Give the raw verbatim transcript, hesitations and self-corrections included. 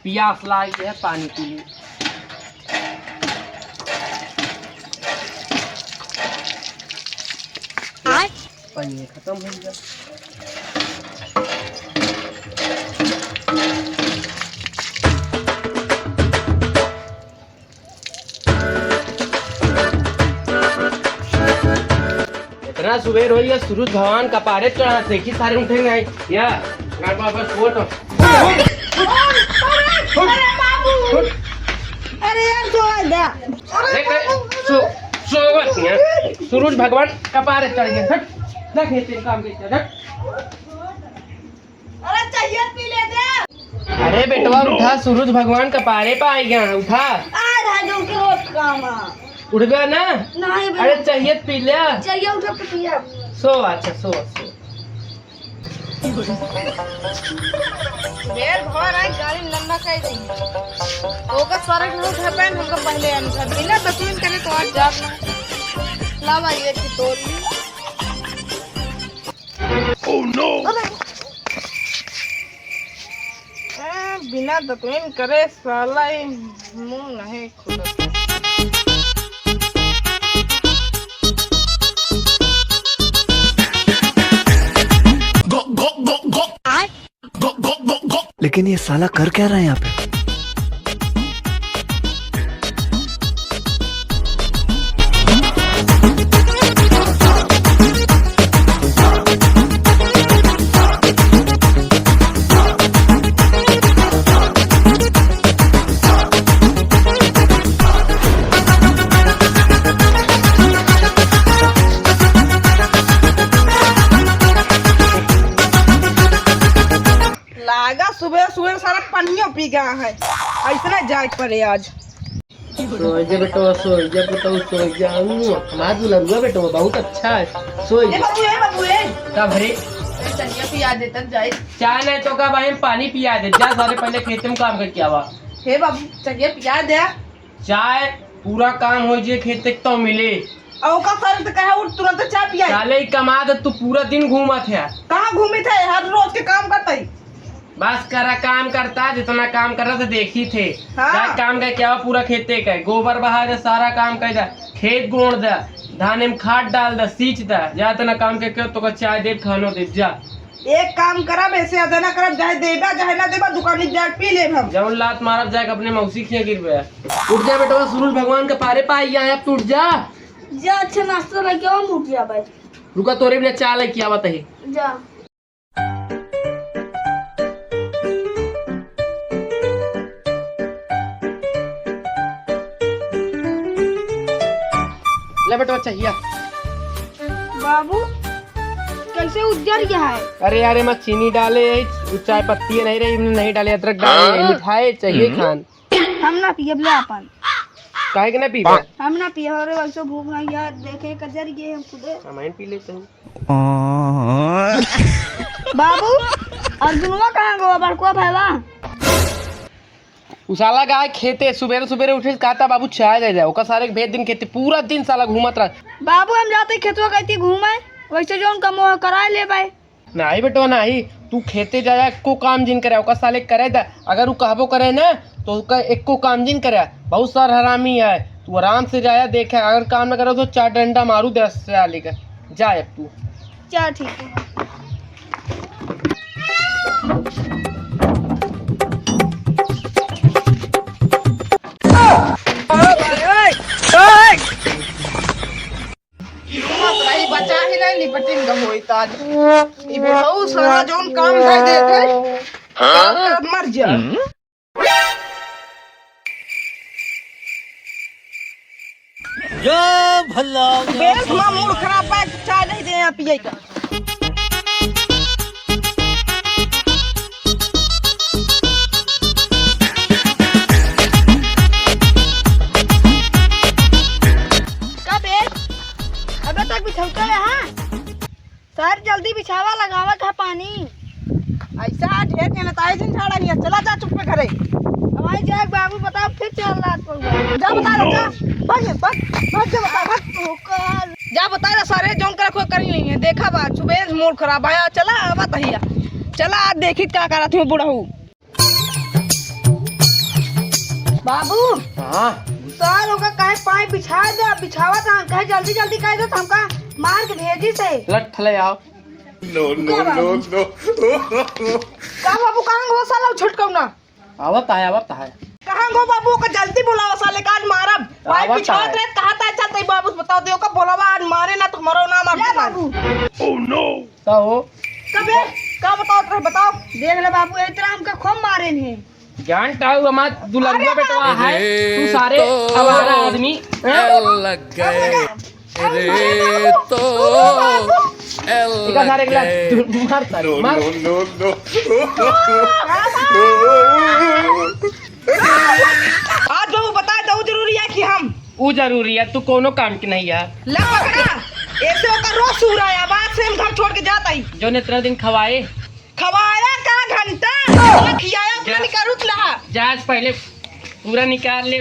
पियास लाग गया, पानी पी ली। आय। पानी खतम हो गया। इतना सुबेर होइ गया, सूरज भगवान कपारे चढ़ा, देखी सारे उठे नहीं। या, गाड़ वापस फोड़ दो। अरे बाबू, अरे यार, सो आ जा। अरे, अरे, सो, सो मत यार। सूरज भगवान कपारे चढ़ गए। हट, देख, ये तेरे काम के इज्जत, हट। अरे चाहिए पी ले दे। अरे बेटवा उठा, सूरज भगवान कपारे पे आई गया, उठा। आ रहा जो के रोज काम है। उठ गया ना? नहीं बेटा। अरे चाहिए पी ले। चाहिए उठा के पिया। सो अच्छा, सो, सो। बेर भर आई गाड़ी लंबा कर दी। ओकर सारे के उठा पाए, हमको पहले आने था। बिना दतुइन करे तो आज जात ना। लावा ये की तोड़ ली। Oh no! अरे। ए, बिना दतुइन करे साला ई मुंह नहीं खुलत। लेकिन ये साला कर क्या रहा है यहाँ पे? लागा सुबह सुबह सारा पनियो पी गया है, ऐसने जाए के पड़े आज। सोई जा बेटवा, सोई जा पुतऊ, सोई जा। हमार दुलरुआ बेटवा बहुत अच्छा है, सोई ए जा। बाबू, ए बाबू, ए। का भरे? ए, चनिया पिया दे तब जाए। चाय नहीं तो का भाई, हम पानी पिया दे। जा सारे पहले खेते में काम करके आवा। हे बाबू, चनिया पिया दे। चाय पूरा काम हो जे खेते के तो मिले। और ओका सर तो कहे उठ तुरंत चाय पिया। साले ई कमा दे, तू पूरा दिन घूमत है। कहाँ घूमित है? हर रोज के काम करता ही। बस करा काम करता, जितना काम करता तो देखी थे। हाँ। जा काम का क्या पूरा खेते का, गोबर बहा दे, सारा काम कर दे, खेत गोड़ दे, धान में खाद डाल दे, सींच दे, जा इतना काम के क्यों तो का चाय दे, खानो दे, जा। एक काम करब, ऐसे ज्यादा ना करब, चाहे देबा चाहे ना देबा, दुकानी जाके पी लेब हम। जौन लात मारब जाके अपने मौसी खिया गिरबे। उठ जा बेटवा, सूरज भगवान के पारे पाई गया है, अब तू उठ जा। जा, अच्छा नाश्ता लेके आओ, हम उठ जा भाई। रुका, तोरे बिना चाय लेके आवा तही। जा। ले बेटवा, चाहिया। बाबू, कैसे उज्जर गया है? अरे यार, एमा चीनी डाले है, उ चाय पत्ती नहीं रही, हमने नहीं डाले, अदरक डाले है, हाँ? मिठाई चाहिए हम्म। खान। हम ना पियब, ले अपन। काहे के ना पीबे? हम ना पियब, अरे वैसे भूख नहीं यार, देखे कजर गए हम खुदे। हम ही पी लेते हैं। बाबू, अर्जुनवा कहाँ गवा, बड़कुआ भैया? उ साला गया खेते, सुबेरे सुबेरे उठे से कहता, "बाबू, चाय दे दे।" ओकर सारे के भेज दिन खेते, पूरा दिन साला घूमत रहा। बाबू, हम जाते खेतवा कहती घूमे, वैसे जौन कमवा कराए ले भाई। नाही बेटवा, नाही, तू खेते जाया, एको काम जिन करे, ओकर साले के करे दे। अगर उ कहबो करे ना, तो ओकर एको काम जिन करे। बहुत सार हरामी है, तू आराम से जाया, देखे, अगर काम ना करे तो चार डंडा मारू दे साले के। जा अब तू। चल ठीक है। मत रही, बचा ही नहीं, निपटिन का होई ताज। ई बुढ़ऊ साला जौन काम धर देत है, काम करत मर जा। जो भला बेस माँ मूड खराब बा, चाय नहीं दे यहाँ पिए का। का बे? अबे तक बिछौता रहा? सर, जल्दी बिछावा, लगावा का पानी। ऐसा ढेर के नताई जिन झाड़ा नहीं है। चला जा चुप पे घरे। हमारी जाए बाबू, बताओ फिर चल रात को। जा बता दे, जा। भाग, भाग, भाग, जा बता, भाग। जा बता दे सारे, जौन कर कोई करी नहीं है। देखा बा, सुबह से मूड खराब आया। चला, आवा तहिया। चला, आज देखी का करत हूँ बुढ़ऊ। बाबू, हाँ। सार ओका कहे पाए बिछा दे, बिछावत रहन, कहे जल्दी जल्दी कह दे तो हमका मार के भेजी से। लठ ले आओ। No, no, का बाबू? No, no। का बाबू, कहाँ गो साला छोटकौना? आवत है, आवत है। कहाँ गो बाबू, ओका जल्दी बुलावा साले का आज मारब। पाए आवत बिछावत है। रहे, कहाँ ता चलते बाबू, बताओ दे ओका बुलावा, आज मारे ना तो मरो ना मार ले बाबू। Oh no। का हो? कबे? का बताओ रे, बताओ। देख ले बाबू, इतना हमका खूब मारे हैं। जान टाऊ हमार दुलरुआ अरे बेटवा बाबू। है, अरे तू सारे तो आवारा आदमी। एल लग गए। अरे तो एल इका सारे लग गए। मार सारे, No, मार। No, no, no। आज बाबू बता दो जरूरी है कि हम ऊ जरूरी है, तू कोनो काम की नहीं है। ला पकड़ा, ऐसे ओकर रोज सूर आया, बाद से हम घर छोड़ के जात आई। जो इतना दिन खवाए। खवाया का घंटा, ना खियाया अपना जा। निकाल उठ लहा। जा, आज पहले पूरा निकाल ले।